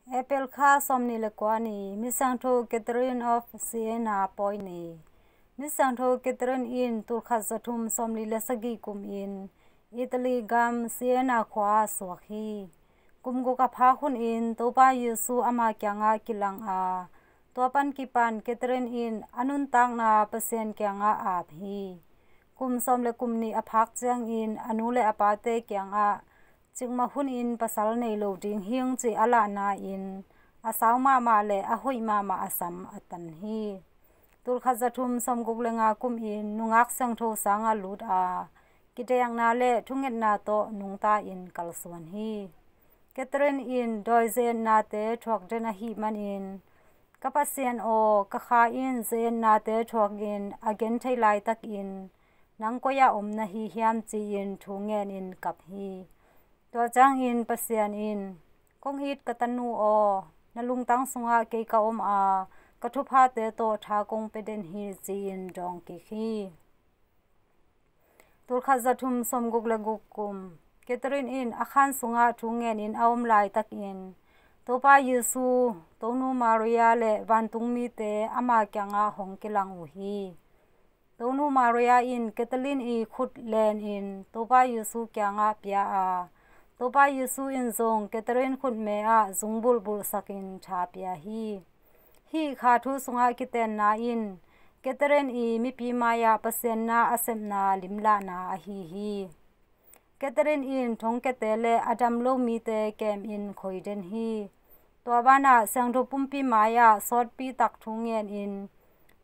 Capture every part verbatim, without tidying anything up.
April kha sawmnih le kua ni, Misiangtho Catherine of Siena pawi ni. Misiangtho Catherine in tulkhat zathum sawmli le sagih kum in Italy gam Siena khua ah suak hi. Kum guk a phak hun in Topa Jesu ama kiangah kilang a, tua pan kipan Catherine in a nuntakna Pasian kiangah ap hi. Kum sawm le kum nih a phak ciangin a nu le a pate kiangah cikmah hunin pasal nei lo ding hing cih a lahna in a sau mahmah le a hoih mahmah a sam a tan hi. Tulkhat zathum sawmguk le nga kum in nungak siangtho sangah lut a, kidekna le thungetna tawh nungta in kalsuan hi. Catherine in dawi ze-etnate thuak den ahih manin, ka Pasian aw, ka kha in ze-etnate thuakin a genthei laitakin nang koi-ah om na hi hiam ci-in thu ngenin kap hi. Tua ciangin Pasian in, kong it ka tanu aw, na lungtang sungah kei ka om a, ka thuphate tawh tha kong pia den hi ci-in dawng kik hi. Tulkhat zathum sawmguk le guk kum, Catherine in a khan sungah thu ngenin a om laitakin Topa Jesu, Tonu Maria le vantung mite ama kiangah hong kilang uh hi. Tonu Maria in Catherine i khut lenin Topa Jesu kiangah pia a, Topa Jesu in zong Catherine khutme ah zungbulhbulhsakin tha pia hi. Hih kha thu sungah kitenna in Catherine i mipi mai-ah Pasian na a sepna limlahna ahi hi. Catherine in thongkiate le a dam lo mite kemin khoi den hi. Tua banah siangtho pumpi mai-ah sawtpi tak thu ngenin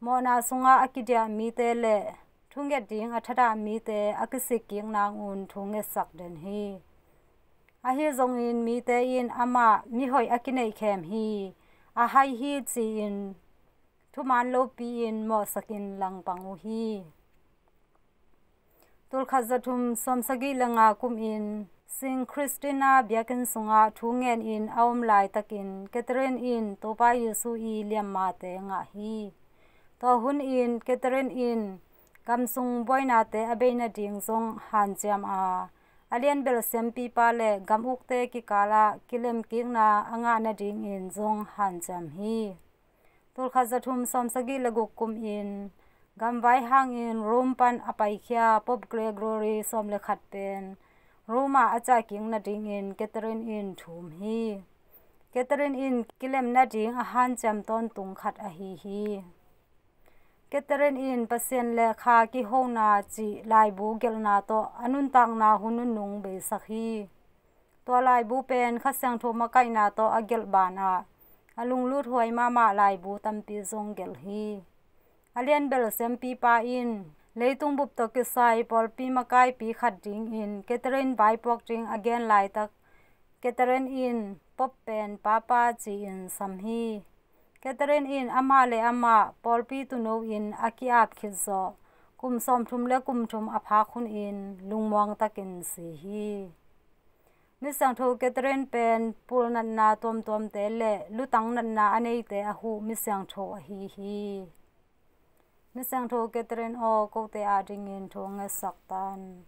mawhna sungah a kidiah mite le thunget ding a thadah mite a kisik kik nangun thu ngetsak den hi. Ahi zongin mite in amah mihoih a kineihkhem hi, a hai hi ci-in thuman lopi-in mawhsakin langpang uh hi. Tulkhat zathum sawmsagih le nga kum in Sing Christina biakinn sungah thu ngenin a om laitakin Catherine in Topa Jesu i liammate ngah hi. Tua hun in Catherine in gam sung buainate a bei nading zong hanciam a, a lianbel siampipa le gam ukte kikalah kilemkikna a ngah nadingin zong hanciam hi. Tulkhat zathum sawmsagih le guk kum in gamvai hangin Rome pan a paikhia Pope Gregory sawm le khat pen Rome ah a ciahkik nadingin Catherine in thum hi. Catherine in kilem nading a hanciam tawntung khat ahi hi. Catherine in Pasian le kha kihona cih laibu gelhna tawh a nuntakna hun nunung beisak hi. Tua laibu pen Kha Siangtho makaihna tawh a gelh banah a lunglut huai mahmah laibu tampi zong gelh hi. A lianbel siampipa in leitung bup tawh kisai pawlpi makaipi khat dingin Catherine vaipuak ding a gen laitak Catherine in Pope pen Papa ci-in sam hi. Catherine in amah le amah pawlpi tuuno in a ki-ap khit zawh kum sawmthum le kum thum a phak hun in lungmuang takin si hi. Misiangtho Catherine pen pulnatna tuamtuamte le lutang natna a neite a huh misiangtho ahi hi. Misiangtho Catherine aw, kote adingin thu ngetsak tan.